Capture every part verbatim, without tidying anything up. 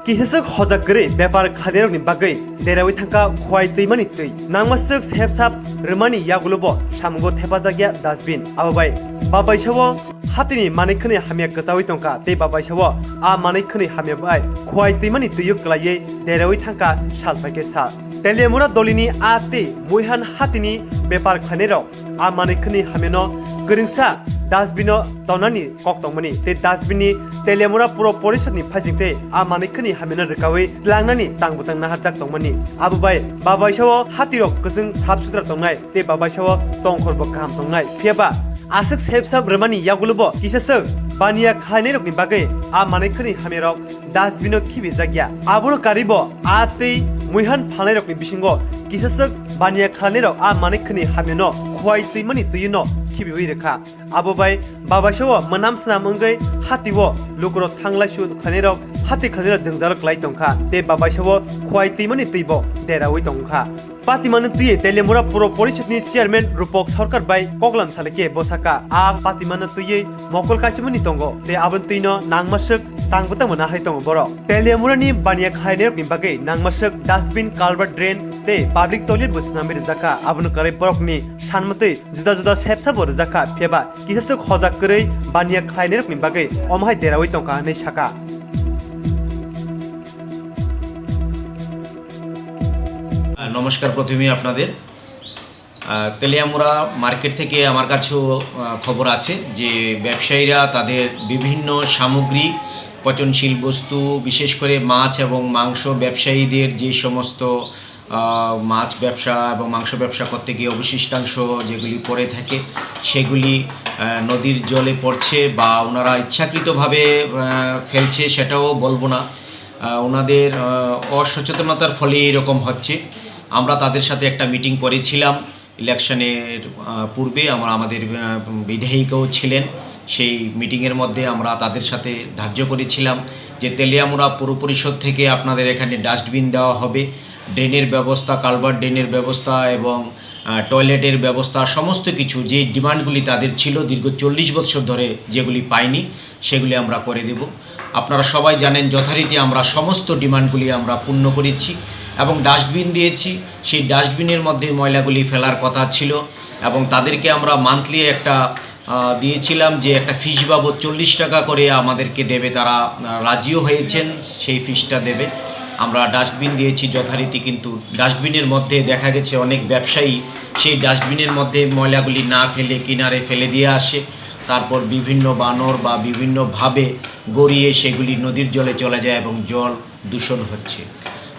Kisaswk hojak kwrwi bepar khlainairokni bagwi deraui thangkha khowai twimani twi. Nangmaswk sepsap rwmani yagulobo samungo thepajakya dustbin. Abo bai babaisao hatini manwi khwnwi hamya kwchaui tongkha tei babaisao a manwi khwnwi hamya bai khowai twimani twio kwlaiwi deraui thangkha sal phaikhe sal. Teliamura dolini a tei muihan hatini bepar khlainairok a manwi khwnwi hamyano kwrwngsa dustbino tonani kok tongmani tei dustbinni Teliamura Puro Porishodni phaising tei a manwi khwnwi hamyano rwkaui tlangnani tang bwtang naharjak tongmani. Abo bai babaisao hatirok kwchwng sap sutra tongnai tei babaisao tongkhorbo kaham tongnai. Phiyaba aswk sepsap rwmani yagulobo kisaswk baniya khlainairokni bagwi a manwi khwnwi hamyarok dustbino khibijakya. Abono karwibo a tei muihan phalnairokni bisingo kisaswk baniya khlainairok a manwi khwnwi hamyano khowai twimani twino khibiui rwkha. Abo bai babaisao mwnam snam wngwi hatio lukurok thanglaisu khlainairok hati khlainairok jwngjalo kwlai tongkha tei babaisao khowai twimani twibo deraui tongkha. Patimano twiwi Teliamura Puro Porishodni chairman Rupak Sarkar bai koklam salai khe bo sakha, a patimano twiwi mokol kaisimani tongo tei aboni twino nangmaswk tang bwtangbo nahai tongo borok. Teliamurani baniya khlainairokni bagwi nangmaswk dustbin, culvert, drain tei public toilet bo swnamwi rwjakha. Abono kwrwi borokni sanmwtwi juda juda sepsabo rwjakha, phiyaba kisaswk hojak kwrwi baniya khlainairokni bagwi omo hai deraui tongkha hwnwi sakha. আহ, নমস্কার প্রথমেই আপনাদের। আহ, তেলিয়ামুড়া মার্কেট থেকে আমার কাছেও, আহ, খবর আছে যে ব্যবসায়ীরা তাদের বিভিন্ন সামগ্রী, পচনশীল বস্তু, বিশেষ করে মাছ এবং মাংস ব্যবসায়ীদের যে সমস্ত, আহ, মাছ ব্যবসা এবং মাংস ব্যবসা করতে গিয়ে অবশিষ্টাংশ যেগুলি পড়ে থাকে, সেগুলি, আহ, নদীর জলে পড়ছে বা ওনারা ইচ্ছাকৃতভাবে, আহ, ফেলছে, সেটাও বলবো না। আহ, ওনাদের, আহ, অসচেতনতার ফলে এরকম হচ্ছে। আমরা তাদের সাথে একটা মিটিং করেছিলাম ইলেকশনের, আহ, পূর্বে। আমরা, আমাদের, আহ, বিধায়িকাও ছিলেন। সেই মিটিংয়ের মধ্যে আমরা তাদের সাথে ধার্য করেছিলাম যে তেলিয়ামুড়া পৌর পরিষদ থেকে আপনাদের এখানে ডাস্টবিন দেওয়া হবে, ড্রেনের ব্যবস্থা, কালভার্ট ড্রেনের ব্যবস্থা এবং, আহ, টয়লেটের ব্যবস্থা, সমস্ত কিছু যে ডিমান্ডগুলি তাদের ছিল দীর্ঘ চল্লিশ বছর ধরে, যেগুলি পায়নি, সেগুলি আমরা করে দেব। আপনারা সবাই জানেন, যথারীতি আমরা সমস্ত ডিমান্ডগুলি আমরা পূর্ণ করেছি এবং ডাস্টবিন দিয়েছি। সেই ডাস্টবিনের মধ্যে ময়লাগুলি ফেলার কথা ছিল এবং তাদেরকে আমরা মান্থলি একটা, আহ, দিয়েছিলাম যে একটা ফিস বাবদ চল্লিশ টাকা করে আমাদেরকে দেবে, তারা, আহ, রাজিও হয়েছেন সেই ফিসটা দেবে। আমরা ডাস্টবিন দিয়েছি যথারীতি, কিন্তু ডাস্টবিনের মধ্যে দেখা গেছে অনেক ব্যবসায়ী সেই ডাস্টবিনের মধ্যে ময়লাগুলি না ফেলে কিনারে ফেলে দিয়ে আসে। তারপর বিভিন্ন বানর বা বিভিন্নভাবে গড়িয়ে সেগুলি নদীর জলে চলে যায় এবং জল দূষণ হচ্ছে।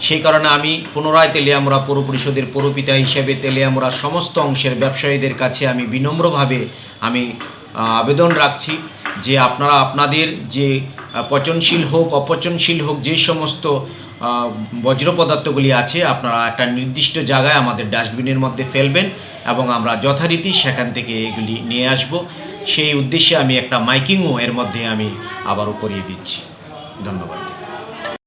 সেই কারণে আমি পুনরায় তেলিয়ামুড়া পৌর পরিষদের পৌরপিতা হিসেবে তেলিয়ামুড়ার সমস্ত অংশের ব্যবসায়ীদের কাছে আমি বিনম্রভাবে আমি, আহ, আবেদন রাখছি যে আপনারা আপনাদের যে, আহ, পচনশীল হোক, অপচনশীল হোক, যে সমস্ত, আহ, বর্জ্য পদার্থগুলি আছে, আপনারা একটা নির্দিষ্ট জায়গায় আমাদের ডাস্টবিনের মধ্যে ফেলবেন এবং আমরা যথারীতি সেখান থেকে এগুলি নিয়ে আসব। সেই উদ্দেশ্যে আমি একটা মাইকিংও এর মধ্যে আমি আবারও করিয়ে দিচ্ছি। ধন্যবাদ।